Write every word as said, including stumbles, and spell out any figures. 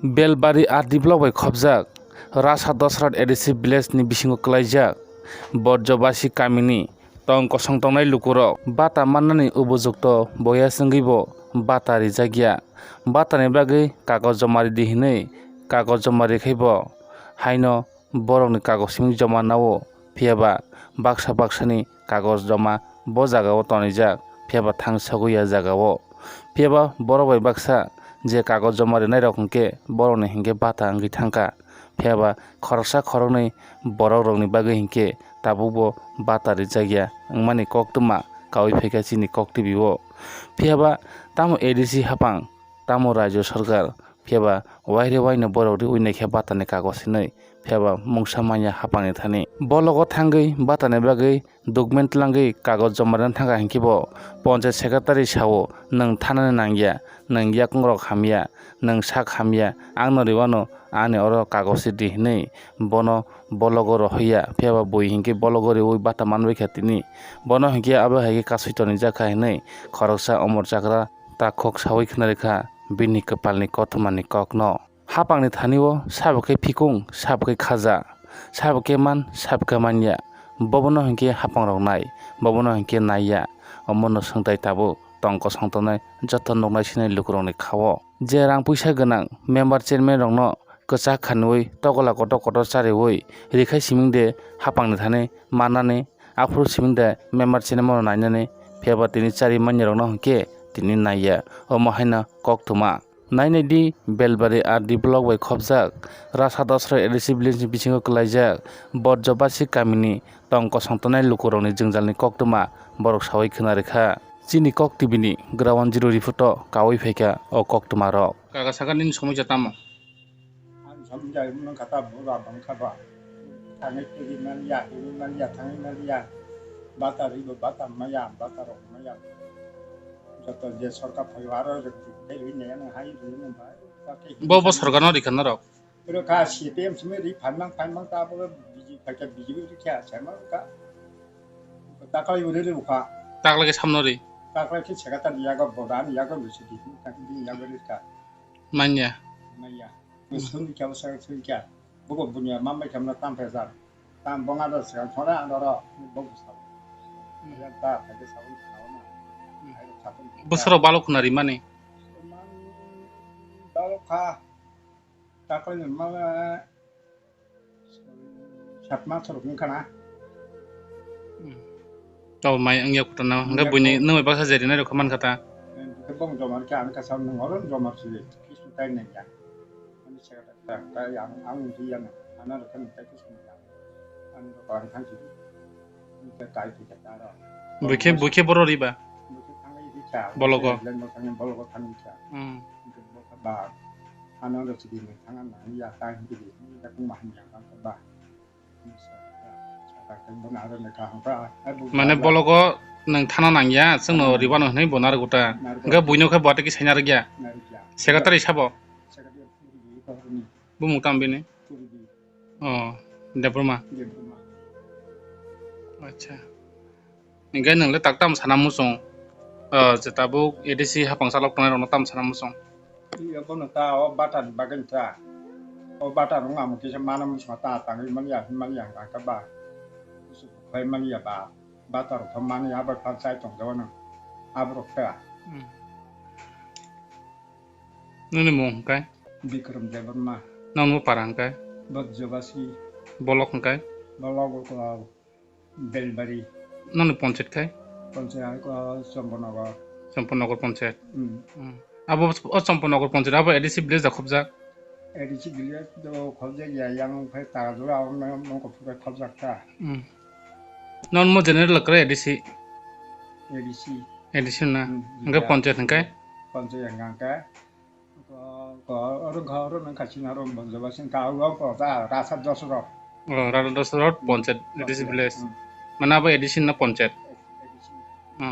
Belbari R D block bai khopjak Rasa Dosrat A D C village ni bisingo kwlaijak Borjobasi kamini tong kosong tongnai lukurok bata mannani ubujukto boya swngwi bo bata rijak ya. Bata ni bagwi kagoj joma ridi hinwi kagoj joma rikhai bo haino borokni kagoj simi joma nao, phiyaba baksa baksani kagoj joma bo jagao tonijak, phiyaba thang sogwi ya jagao. Phiyaba borok bai baksa je kagoj joma rinairok hinkhe borokni hinkhe bata wngwi thangkha, phiyaba khoroksa khoroknwi borokrokni bagwi hinkhe tabukbo bata rijak ya wngmani koktwma kaui phaikha chini kok T V o. Phiyaba tamo A D C hapang, tamo Rajyo Sarkar, phiyaba waire waino borok riui naikha batani kagoj hinwi, phiyaba mungsa manya hapangni thani. Bologo thangwi batani bagwi document twlangwi kagoj joma rwna thangkha hinkhe bo ponchayat secretary sao, "Nwng thanani nangya, nwng yakungrok hamya, nwng sak hamya, angno riwano ani oro kagoj se di," hinwi bono bologo rohorya, phiyaba bui hinkhe bologo riui bata manbaikha tini. Bono hinkhe abo hai khe kasui tonijakha hinwi khoroksa Omor Chakra takhuk saui khna rikha bini kwpalni kothomani kokno. Hapangni thani-o sabo khe phikung, sabo khe khaja, sabo khe man, sabo khe manya. Bobono hinkhe hapangrok nai, bobono hinkhe naiya. Omono swngtai tabuk tong kosong tongnai joto nuknai sinai lukurokni kha-o. Je rang puisa gwnang member chairman rokno kwchak khanwi togola kotor kotor chariwi rikhai siming de hapangni thani mannani, aphuru siming de member chairman rok nainani, phiyaba tini chari manya rokno hinkhe tini naiya. Omo haino koktwma. Nainai di, Belbari R D block bai khopjak Rasa Dosra A D C village ni bisingo kwlaijak Borjobasi kamini tong kosong tongnai lukurokni jwngjalni koktwma borok saui khna rikha. Chini kok T V ni Ground Zero report o kaui phaikha o koktwma rok. Kaga saka nini somosya tamo? Ang somjai mano kata bura bangkha ba. Thangwi twi man ya, twi man ya, thangwi man ya. Bata ribo bata maya, bata rok maya. Joto je sorkar phaio aro rwgwi tei rwwi nai ano hai rwwi nai bai. Bo, bo sorkarno rikha norok? Rwkha C P M simi ri phaimang phaimang ta bo B J P phaikha B J P rikha saimang rwkha. Taklai bo rwkha. Taklai khe samno ri? Taklai khe secretary yago boda ani yago lusi di. Takdi yago rikha. Manya. Manya. Sungni kya bwswk sungkya. Buko bunya mamai khamna tam phaijak. Tam bonga da swkang thora andoro. Buko sabo. Ya da phaikhe sabo na. Bwswrok balok khna rimani? Balok kha. Taklai ni mama. Satma sorok wngkha na? Hmm. Tabo mai wngya kutu no. Hwnkhe buini nwng bai baksa jeri nai rok kha mankha ta? Hwnkhe bong jomar khe ang kha sa nwng oro jomar se kisu tai nai ya. Ani se kata ta ta yang ang ri ya na. Ana rok kha nwng tai kisu nai ya. Ani rok ang thang si. Nwng tai kai thai ta ro. Buikhe, buikhe boro riba? Buikhe thang ri kha. Bologo? Leng bok thang bologo thang kha. Hmm. Hwnkhe bok kha ba. Ano rok si di nwng thang na ya ta hwnkhe di. Yakung ma hanya kang kha ba. Mane bologo nwng thana nangya, chwngno ribano hwnwi bo narwk ta. Hwnkhe buino khe bo tei khe saina rwkya. Secretary sabo? Bumung tamo bini? O, Debbarma. Acha. Hwnkhe nwng le tak tamo sana muchung? O, je tabuk A D C hapang chalok tongnai rokno tamo sana muchung? Iya, bono ta o bata ni bagwi ta. O bata rok ang kisa mana muchungo ta tangwi manya, manya ang kha ba. Bai manya ba. Bata rok mani abo phan sai tong jao no. Abo rok ta. Hmm. Nini mung hwnkhe? Bikram Debbarma. Nang bo para hwnkhe? Bojjobasi. Bolok hwnkhe? Bolok, uh, Belbari. Noni ponchayat khai? Ponchayat, ah, Champanagor. Champanagor ponchayat. Hmm. Hmm. Abo, o Champanagor ponchayat, abo A D C village da khobjak? A D C village do khobjak ya, yang khai Taradura, abo nang, nang ko pura khobjak ta. Hmm. Non mo general kre A D C? A D C. A D C na? Hmm, hwnkhe ya. Ponchayat hwnkhe? Ponchayat hwnkhe. Ko, ko, oro wngkha, oro wngkha chini oro Bonjobasi wngkha, oro wngkha ta Rasa Dosrot. O, Rasa Dosrot, hmm, ponchayat, A D C village. Hmm. Mane abo A D C na ponchayat? A D C. O.